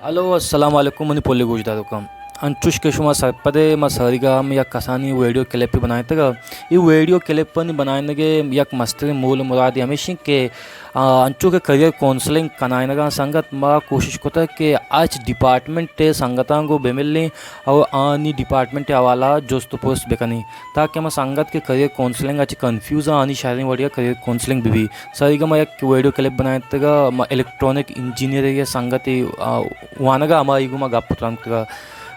ہلو، السلام علیکم منی پُلیں گوشداروکاں۔ انچوش کہ شما سرپد ئے، ما ساریگا ہم یک کسانیں ویڈیو کلپے بنائینتگ ءَ۔ اے ویڈیو کلپانی بنائینگ ءِ یک مستریں مول ءُ مرادے ہمیش اِنت کہ، آ، انچو کہ کیریئر کونسلنگ کنائینگاں سنگت، ما کوشش کتگ کہ ہرچ ڈیپارٹمنٹ ءِ سنگتاں گوں بہ ملیں ءُ آنی ڈیپارٹمنٹ ءِ حوالہ ءَ جست ءُ پرس بہ کنیں، تاکہ ہما سنگت کہ کیریئر کونسلنگ ءَ چہ کنفیوز اَنت، آنی شریں وڑے ءَ کیریئر کونسلنگ بہ بیت۔ ساریگا ما یک ویڈیو کلپ بنائینتگ ءَ، ما الیکٹرانک انجینئرنگ ءِ سنگتے، آ، وانگ ءَ، ہمائی گوں ما گپ ءُ تران کتگ ءَ۔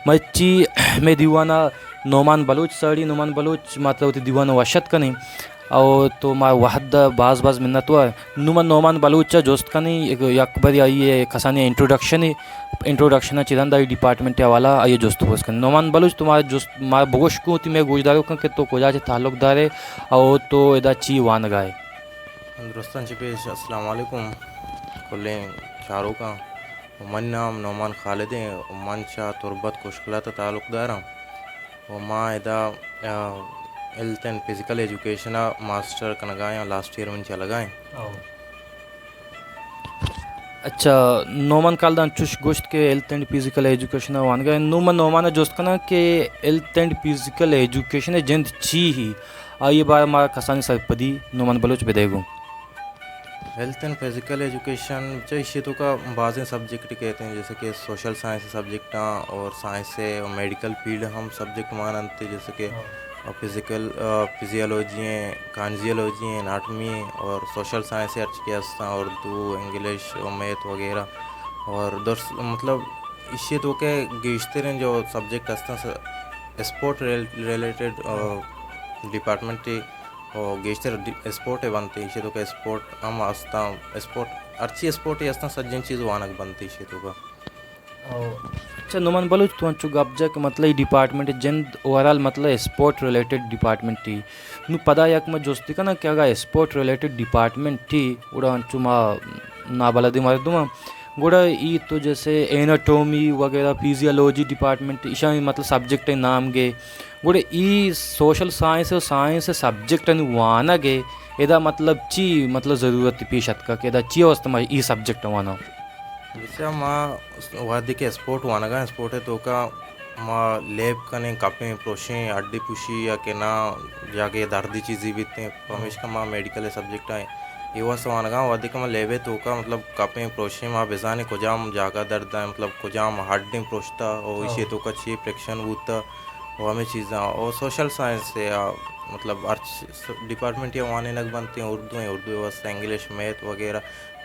مرچی مئے دیوان ءَ نعمان بلوچ ساڑی۔ نعمان بلوچ، ما ترا وتی دیوان ءَ وش اتک کنیں ءُ تو مارا وھد ءَ باز باز منتوار۔ نوں ما نعمان بلوچ ءَ جست کنیں، یک، یک برے آئی ءِ کسانیں انٹروڈکشنے، انٹروڈکشن ءَ چہ رند آئی ڈیپارٹمنٹ ءِ حوالہ ءَ آئی ءَ جست ءُ پرس کنیں۔ نعمان بلوچ، تو مارا جست، مارا بگوش کن، وتی مئے گوشداروکاں کہ تو کجا چہ تعلق دار ئے ءُ تو ادا چی وانگ ءَ ئے؟ درستاں چہ پیش السلام علیکم کلیں چاروکاں۔ ءُ منی نام نعمان خالد ایں ءُ من چہ تربت کشکلات ءَ تعلق داراں ءُ ما ادا، آ، ہیلتھ اینڈ فزیکل ایجوکیشن ءَ ماسٹر کنگ ءَ آں، لاسٹ ایئر منی چلگ ءَ ایں۔ اچھا، نعمان خالد ءَ انچوش گوشت کہ ہیلتھ اینڈ فزیکل ایجوکیشن ءَ وانگ ءَ ایں۔ نوں من نعمان ءَ جست کناں کہ ہیلتھ اینڈ فزیکل ایجوکیشن ءِ جند چی ہی؟ آئی ءِ بارہ ءَ مارا کسانیں سرپدی نعمان بلوچ بدئے گوں۔ ہیلتھ اینڈ فزیکل ایجوکیشن چہ ایشی ءِ توکا بازیں سبجیکٹ کیت ایں، جیسے کہ سوشل سائنس سبجیکٹاں اور سائنس ءِ اور میڈیکل فیلڈ ہم سبجیکٹ مان انت، جیسے کہ ہاں۔ فزیکل، آ، فزیولوجی ایں، کانزیولوجی ایں، اناٹمی ایں اور سوشل سائنس ہرچ کہ ہستاں، اردو، انگلش اور میتھ وغیرہ۔ اور درس، مطلب، ایشی ءِ توکا گیشتریں جو سبجیکٹ ہستاں، س-، اسپورٹ ریل-، ریلیٹڈ، آ، ڈیپارٹمنٹ ءِ او گیشتر ڈی-، اسپورٹ ءِ بنت، ایشی ءِ توکا اسپورٹ ہم استاں، اسپورٹ، ہرچی اسپورٹ ءِ استاں، سجیں چیز وانگ بنت ایشی ءِ توکا۔ او، اچھا، نعمان بلوچ، تو انچو گپ جا کہ مطلب اے ڈیپارٹمنٹ ءِ جند اوورآل مطلب اسپورٹ ریلیٹڈ ڈیپارٹمنٹ ئی۔ نوں پدا یک من جستی کناں کہ اگاں اسپورٹ ریلیٹڈ ڈیپارٹمنٹ ئی، گڑا انچو ما نابلدیں مردماں، گڑا ای تو جیسے ایناٹومی وغیرہ، فیزیولوجی ڈیپارٹمنٹ، ایشانی مطلب سبجیکٹ ءِ نام گے، گڑا ای سوشل سائنس ءُ سائنس ءِ سبجیکٹانی وانگ ءِ ادا مطلب چی مطلب ضرورت پیش اتکگ کہ ادا چی واسطہ ما ای سبجیکٹ واناں؟ بچا ما وہدے کہ اسپورٹ وانگاں، اسپورٹ ءِ توکا ما لیب کنیں، کپیں، پروشیں، ہڈی پوشی یا کہ نا جاگے دردی چیزی بیتیں، پمیشکا ما میڈیکل ءِ سبجیکٹ ءَ اے واسطہ وانگاں، وہدے کہ ما لیب ءِ توکا مطلب کپیں، پروشیں، ما بزانیں کجام جاگہ درد ءَ، مطلب کجام ہڈیں پروشتہ او ایشی ءِ توکا چی پرکشن بوتہ او ہمے چیزاں۔ او سوشل سائنس ءِ، آ، مطلب ہرچ س-، ڈیپارٹمنٹ ءَ وانینگ بنتیں، اردو ایں، اردو ءِ واسطہ انگلش، میتھ وغیرہ،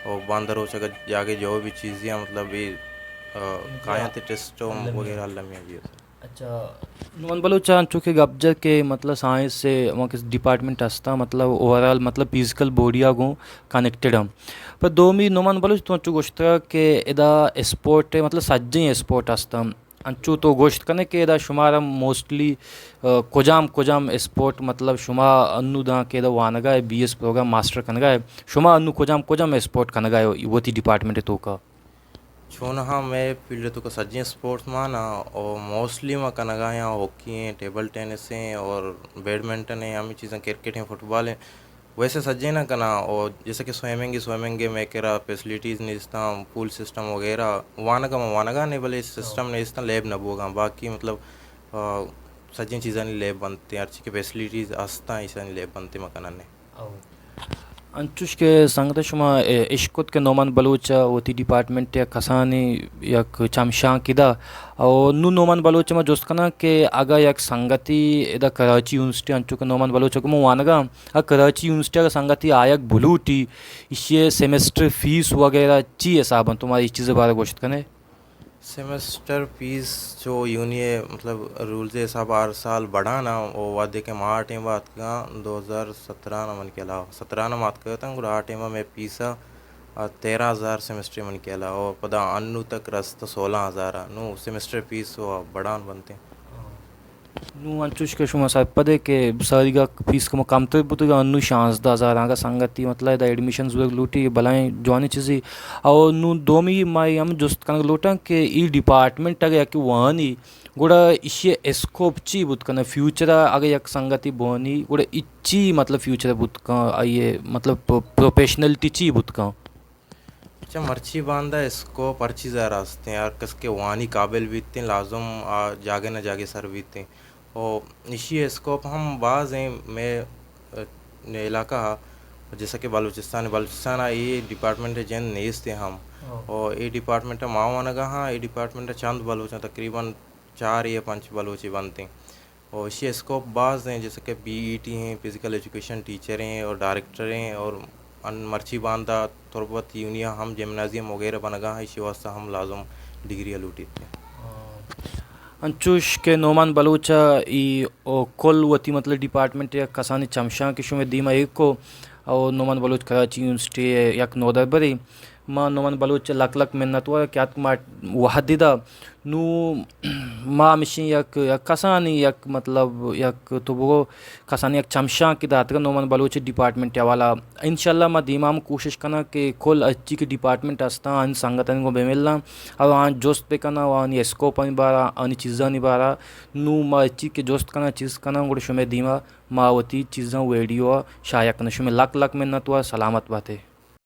او باندا روچ اگہ جاگے جو بھی چیزی آں، مطلب اے، آ، کایاں تے ٹیسٹ وغیرہ المی بیت۔ اچھا، نعمان بلوچ، انچو کہ گپ جت کہ مطلب سائنس ءِ ہما کہ ڈیپارٹمنٹ ہستاں، مطلب اوورآل مطلب فزیکل باڈی ءَ گوں کنیکٹڈ ہم۔ پر دومی نعمان بلوچ، تو انچو گوشتگ کہ ادا اسپورٹ ءِ مطلب سجیں اسپورٹ ہستاں۔ انچو تو گوشت کنے کہ ادا شمارا موسٹلی، آ، کجام کجام اسپورٹ مطلب شما انو داں کہ ادا وانگا ئے، بی ایس پروگرام ماسٹر کنگا ئے، شما انو کجام کجام اسپورٹ کنگا ئے وتی ڈیپارٹمنٹ ءِ توکا؟ چونہا مئے فیلڈ ءِ توکا سجیں اسپورٹس مان آں، او موسٹلی ما کنگا یاں ہاکی ایں، ٹیبل ٹینس ایں اور بیڈمنٹن ایں، ہمے چیزاں، کرکٹ ایں، فٹبال ایں۔ ویسے سجیں نہ کناں، او جیسا کہ سوئمنگ، سوئمنگ ءِ مئے کرا فیسلٹیز نیستاں، پول سسٹم وغیرہ، وانگا ما وانگا نے بلے سسٹم نیستاں، لیب نہ بوگاں، باقی مطلب، آ، سجیں چیزانی لیب بنت، ہرچی کہ فیسلٹیز ہستاں، ایشانی لیب بنت ما کناں نے۔ او۔ انچوش کہ سنگت شما، اے، اشکت کہ نعمان بلوچ ءَ وتی ڈیپارٹمنٹ ءِ کسانیں یک چمشانکے دا۔ او نوں نعمان بلوچ ءَ ما جست کناں کہ اگاں یک سنگتی ادا کراچی یونیورسٹی، انچو کہ نعمان بلوچ ءَ گوں وانگا، اگاں کراچی یونیورسٹی اگاں سنگتی آیگ بلوٹی، ایشی ءِ سیمسٹر فیس وغیرہ چی حساب انت؟ تو ما اے چیز ءِ بارہ ءَ گوشت کنے؟ سیمسٹر فیس چو یونی ءِ، مطلب، رولز ءِ حساب ءَ ہر سال بڑھان ءَ، او وہدے کہ ما آ ٹائم ءَ اتکگاں، دو ہزار سترہ ءَ من خیال ءَ، سترہ ءَ ما اتکگ اتاں، گڑا آ ٹائم ءَ مئے فیس ءَ، آ، تیرہ ہزار سیمسٹر من خیال ءَ، او پدا انو تک رست سولہ ہزار ءَ۔ نوں سیمسٹر فیس ءَ بڑھان بنت ایں۔ نوں انچوش کہ شما سرپد ئے کہ ساریگا فیس کمو کمتر بوتگ، انوں شانزدہ ہزار آں۔ اگاں سنگتی مطلب ادا ایڈمیشن زورگ لوٹی، بلائیں جوانیں چیزے۔ او نوں دومی ما اے ہم جست کنگ لوٹاں کہ ای ڈیپارٹمنٹ اگہ یکے وانی، گڑا ایشی ءِ اسکوپ چی بوت کنت فیوچر ءَ؟ اگہ یک سنگتی بوانی، گڑا ای چی مطلب فیوچر ءَ بوت کنت، آئی ءِ مطلب پرو-، پروفیشنلٹی چی بوت کنت؟ مرچی باندا اسکوپ ہر چیز ءَ را است ایں، ہر کس کہ وانی قابل بیت ایں، لازم آ جاگہ نہ جاگہ سر بیت ایں۔ او ایشی اسکوپ ہم باز ایں، مئے علاقہ ءَ، جیسا کہ بلوچستان، بلوچستان ءَ اے ڈیپارٹمنٹ ءِ جند نیست ایں ہم۔ او۔ او اے ڈیپارٹمنٹ ءَ ما وانگا ہاں، اے ڈیپارٹمنٹ ءَ چند بلوچ ایں، تقریباً چار یا پنچ بلوچے بنت ایں۔ او ایشی اسکوپ باز ایں، جیسا کہ بی ای ٹی ایں، فزیکل ایجوکیشن ٹیچر ایں اور ڈائریکٹر ایں اور ان مرچی باندا تربت یونیا ہم جمنازیم وغیرہ بنگا ہاں، ایشی واسطہ ہم لازم ڈگری ءَ لوٹیت۔ انچوش کہ نعمان بلوچ ءَ ای او کل وتی مطلب ڈیپارٹمنٹ ءِ یک کسانی چمشانکے شمئے دیما ایکو او نعمان بلوچ کراچی یونیورسٹی ءِ یک نودربرے۔ ما نعمان بلوچ ءِ لک لک منت وار کہ اتک ما وہدے دا۔ نوں ما ہمشی یک، یک کسانی یک مطلب یک تو بگو کسانی یک چمشانکے داتگ نعمان بلوچ ڈیپارٹمنٹ ءِ حوالہ۔ انشاءاللہ ما دیما ہم کوشش کناں کہ کل ہرچی کہ ڈیپارٹمنٹ ہستاں آنی سنگتانی گوں بہ ملاں اور آں جست بہ کناں اور آنی اسکوپانی بارا، آنی چیزانی بارا۔ نوں ما ہرچی کہ جست کناں، چیز کناں، گڑا شمئے دیما ما وتی چیزاں ویڈیو ءَ شائع کناں۔ شمئے لک لک منت وار، سلامت باتے۔